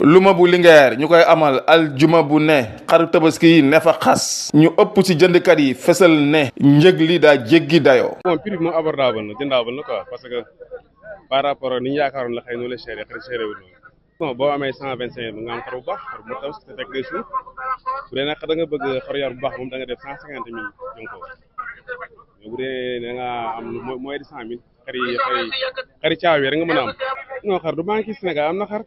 luma bu Linguère ñu koy amal aljuma bu ne xaru tabaski yi ne fa xas ñu ëpp ci jëndkat yi fesal ne njëg li daa jéggi dayoo. bon prix bi moom abordable na jëndable na quoi parce que par rapport ak ni ñu yaakaaroon la xëy na la cher xëy cher wul noonu. bon boo amee 125 nga am xar bu baax xar bu tabaski te teg day suuf bu dee nag da nga bëgg xar yar bu baax moom da nga def 150 000 jëm ko mais bu dee da nga am moins de 100 000 xari caaw yi rek nga mën a am. non xar du manqué Sénégal am na xar.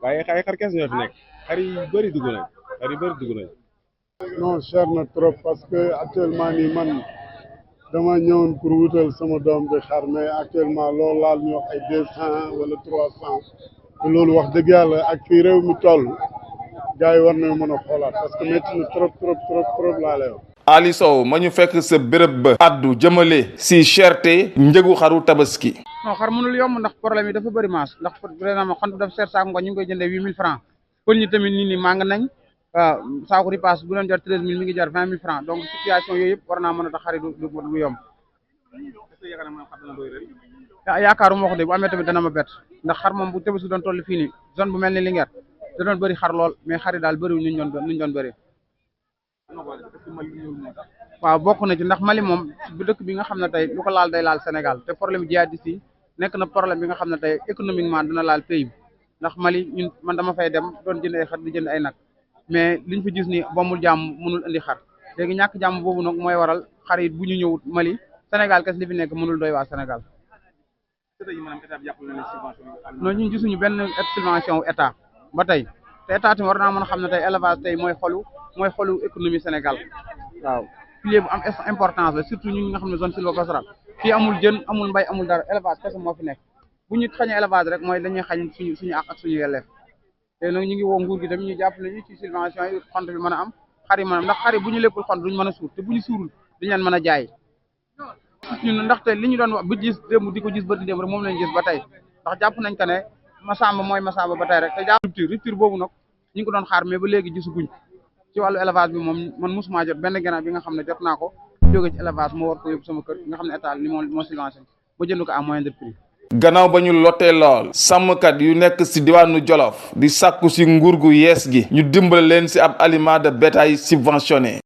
waaye ay xar kees ñoo fi nekk xar yi bëri dugg nañ. non cher na trop parce que actuellement nii man dama ñëwoon pour wutal sama doom bi xar mais actuellement loolu laal ñu wax ay 200 wala 300 te loolu wax dëgg yàlla ak fii réew mi toll gars yi war nañu mën a xoolaat parce que métti na trop laa lay wax. Ali Sow ma ñu fekk sa béréb ba addu jëmale si cherté njëgu xaru tabaski. non xar mënul yomb ndax problème yi dafa bëri maas ndax vraiment xont daf seer saako ngoon ñu ngi koy jëndee 8000 francs pël ñi tamit nit ñi màng nañ waaw saako ripaas bu doon jar 13000 mi ngi jar 20000 francs donc situation yooyu yëpp war naa mën a tax xar yi du yomb. yaakaaruma ko de bu amee tamit dana ma bett ndax xar moom bu tabaski doon toll fii nii zone bu mel ni Linguère da doon bëri xar lool mais xar yi daal bëriwul ñu doon bëri. waaw bokk na ci ndax Mali moom bu dëkk bi nga xam ne tey lu ko laal day laal Sénégal te problème jihadiste yi nekk na problème bi nga xam ne tey économiquement dina laal pays bi ndax Mali ñun man dama fay dem doon jënd ay xar di jënd ay nag mais liñ fa gis ni boomul jàmm mënul indi xar léegi ñàkk jàmm boobu nag mooy waral xar yi bu ñu ñëwut Mali Sénégal kes li fi nekk mënul doy waa Sénégal. non ñun gisuñu benn subvention wu état ba tey te état tamit war naa mën a xam ne tey élevage tey mooy xolu économie Sénégal waaw pilier bu am importance la surtout ñun ñi nga xam ne zone sylvo-pastorale fii amul jën amul mbay amul dara élevage kese moo fi nekk bu ñu xañee élevage rek mooy dañuy xañ suñu ak suñu yelleef te nag ñu ngi woo nguur gi tamit ñu jàppale ñu ci subvention yi xont bi mën a am xar yi mën a am ndax xar yi bu ñu léppul xont duñu mën a suur te bu ñu suurul duñu leen mën a jaay ñun ndaxte li ñu doon wax bu gis démb di ko gis bërki démb rek moom lañu gis ba tey ndax jàpp nañ que ne Massamba mooy Massamba ba tey rek te jàpp rupture boobu nag ñu ngi ko doon xaar mais ba léegi gisaguñ ci wàllu élevage bi moom man mosuma jot benn gànnaaw bi nga xam ne jot naa ko jóge ci élevage moo war ko yóbbu sama kër nga xam ne état ni moo subventionné ma jënd ko à moyen de prix. gannaaw ba ñu lottee lool sàmmkat yu nekk si diwaanu Jolof di sàkku si nguur gu yees gi ñu dimbale leen si ab aliment de bétail subventionné.